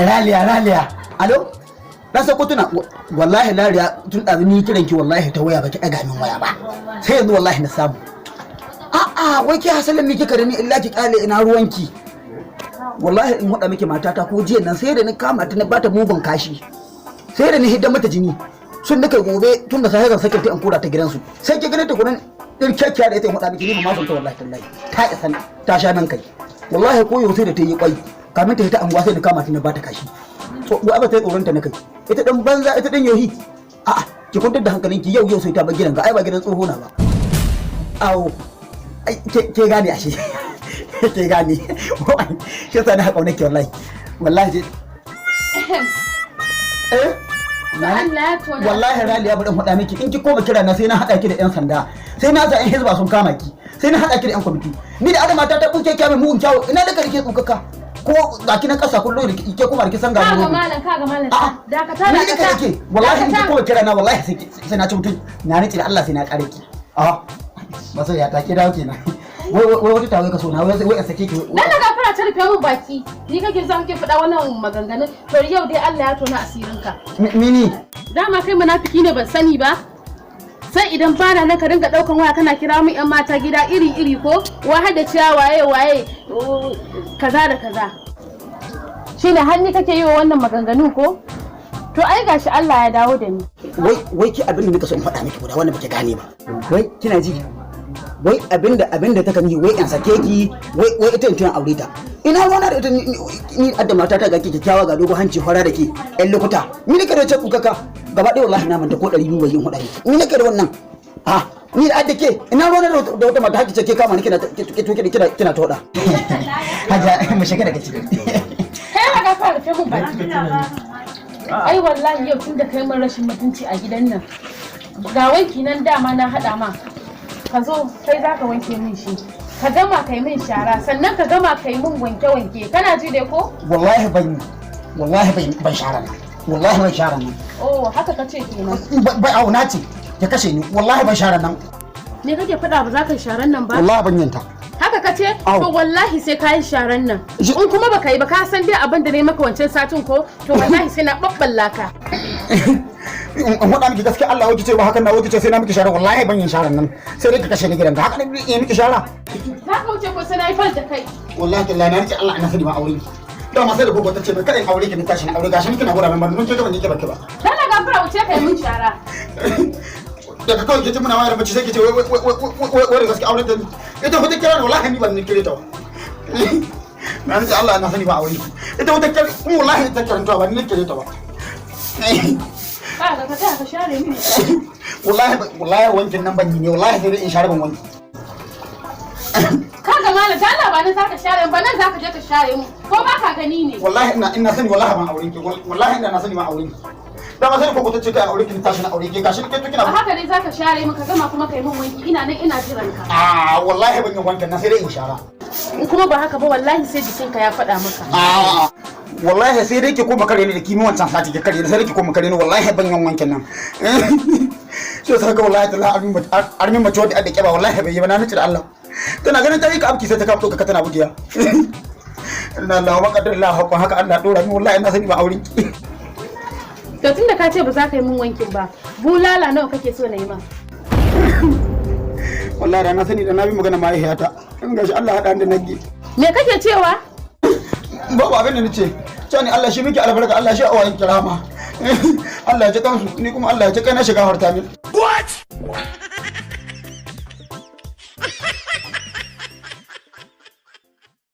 Raliya, Raliya, alo, na sako tuna. Wallahi Raliya, tun ɗazu ni kiran ki wallahi ta waya, baki ɗaga min waya ba, sai yanzu wallahi na samu. A'a, wai ke hasalin mi kika da ni illa ki kyale, ina ruwanki? Wallahi in haɗa miki matata ko jiya nan sai da ni kama ta na bata mugun kashi, sai da ni hidda mata jini. Sun nika gobe tun da sai zan sake ta in kura ta gidansu, sai ki gane ta gurin ɗirkekkiya da ita. In haɗa miki, ni ba ma son ta, wallahi tallahi ta isa ta sha nan kai. Wallahi ko yau sai da ta yi kwai kamin ta hita anguwa, sai da kama ta na bata kashi. To wa ba ta yi tsoron ta na kai, ita dan banza, ita dan yohi. A'a, ki kwantar da hankalinki, yau yau sai ta bar gidan ga, ai ba gidan tsoho na ba. Awo, ai ke gane, ashe ke gane, shi yasa na haƙa nake. Wallahi wallahi eh. Allah ya tona. Wallahi Raliya, bari in faɗa miki, in ki koma kira na sai na haɗa ki da yan sanda, sai na sa yan hizba sun kama ki, sai na haɗa ki da yan kwamiti. Ni da adama ta buke kya mai mugun kyawu, ina da karke tsukaka ko ga ki na ƙasa kullum da ke kuma da ki san ga Kaga mu. malam, kaga malam. A'a. Dakata, Ni da dakata. kake wallahi in ki Dakata. koma kira na, wallahi sai na ci mutum na nace da Allah sai na kare ki. A masoya ta ke dawo kenan. Wai wai wata tawaye ka so na, wai wai in sake ki Dan na gafara ta rufe min baki. Ni kake za kake faɗa wannan maganganun? To yau dai Allah ya tona asirinka. Mini? Dama kai munafiki ne, ban sani ba. Sai idan bana nan ka dinga daukan waya kana kira min yan mata gida iri iri, ko wa da ciya waye waye, oh, kaza da kaza. Shine har ni kake yi wa wannan maganganu ko? To ai gashi Allah ya dawo da ni. Wai wai ki abin da nika so in faɗa miki guda wanda baki gane ba. Wai kina ji? Wai abinda ta kan yi, wai in sake ki, wai wai ita in tuna aure ta. Ina ruwana da ita? Ni adda mata ta, ga ki kyakkyawa, ga dogon hanci, fara da ke yan lokuta. Ni nake da ce kukaka gaba ɗaya, wallahi na manta ko 200 bai yin huɗa miki. Ni nake da wannan. Ah, ni da adda ke, ina ruwana da wata mata haki ce ke kama ni kina kina kina ta huɗa. Haja mu shiga daga ciki. Kai ma gafara rufe min baki. Ai wallahi yau tun da kai min rashin mutunci a gidan nan. Ga wanki nan dama na haɗa ma. Ka zo kai za ka wanke min shi. Ka gama kai min shara, sannan ka gama kai min wanke-wanke. Kana ji dai ko? Wallahi ban, wallahi ban share nan. Wallahi ban share nan. Oh, haka ka ce kenan. Bai auna ce ya kashe ni, wallahi ban share nan. Ne kake faɗa ba za ka yi sharan nan ba? Wallahi ban yanta. Haka ka ce? Au. To wallahi sai ka yi sharan nan. In kuma baka yi ba, ka san dai abin da na yi maka wancan satin ko? To wallahi sai na ɓaɓɓalla ka. In faɗa miki gaskiya, Allah wai ce ba hakan na wai ce sai na miki shara, wallahi ban yin sharan nan, sai dai ka kashe ni gidan ka haka ne in miki shara. Za ka wuce ko sai na yi fal da kai? Wallahi tallahi na rike Allah, ina sani ba aure ki dama sai da gogo ta ce mai kada in aure ki, ni tashi na aure, gashi kina gura min ban mun ce ban yake baki ba. Dala gafara, wuce ka yi min shara. Daga kawai ke ce muna wayar mace, sai ke ce wai wai wai wai wai gaskiya aure ta ni ita wata kira ni, wallahi ni ban ni kire ta ba. Na rike Allah, ina sani ba aure ki, ita wata kira kuma wallahi ita kiranta ba ni kire ta ba. Ka ga ka tsaya ka share min. Wallahi wallahi wankin nan ban yi ne, wallahi sai dai in share ban wanki. Ka ga malam, ta Allah ba nan zaka share ba, nan zaka je ka share mu. Ko ba ka gani ne? Wallahi ina sani, wallahi ban aure ki, wallahi ina na sani ban aure ki dama sai ko ta ce kai aure ki, ni tashi na aure ki, gashi ke to kina A haka dai zaka share mu, ka gama kuma kai min wanki, ina nan ina jiran ka. A wallahi ban yi wankin nan, sai dai in shara. In kuma ba haka ba, wallahi sai jikinka ya faɗa maka. A wallahi sai dai ki koma kare ni da kimi wancan sati ki kare ni, sai dai ki koma kare ni, wallahi ban yin wankin nan. Sai saka wallahi ta armin mace wadda da kiba, wallahi bai yi ba. Na nace da Allah tana ganin ta yi ka abki, sai ta kawo ka tana bugiya. Inna Allah wa qadar Allah hakka haka Allah dora min, wallahi ina sani ba auren ki. To tunda ka ce ba za ka yi min wankin ba, bulala nawa kake so na yi ma? Wallahi da na sani da na bi magana mahaifiyata, in gashi Allah haɗa ni da nage. Me kake cewa? Babu abin da nace, cewa ni Allah shi miki albarka, Allah shi awayin kirama, Allah ya ji kansu, ni kuma Allah ya ji kai na shiga harta min. What?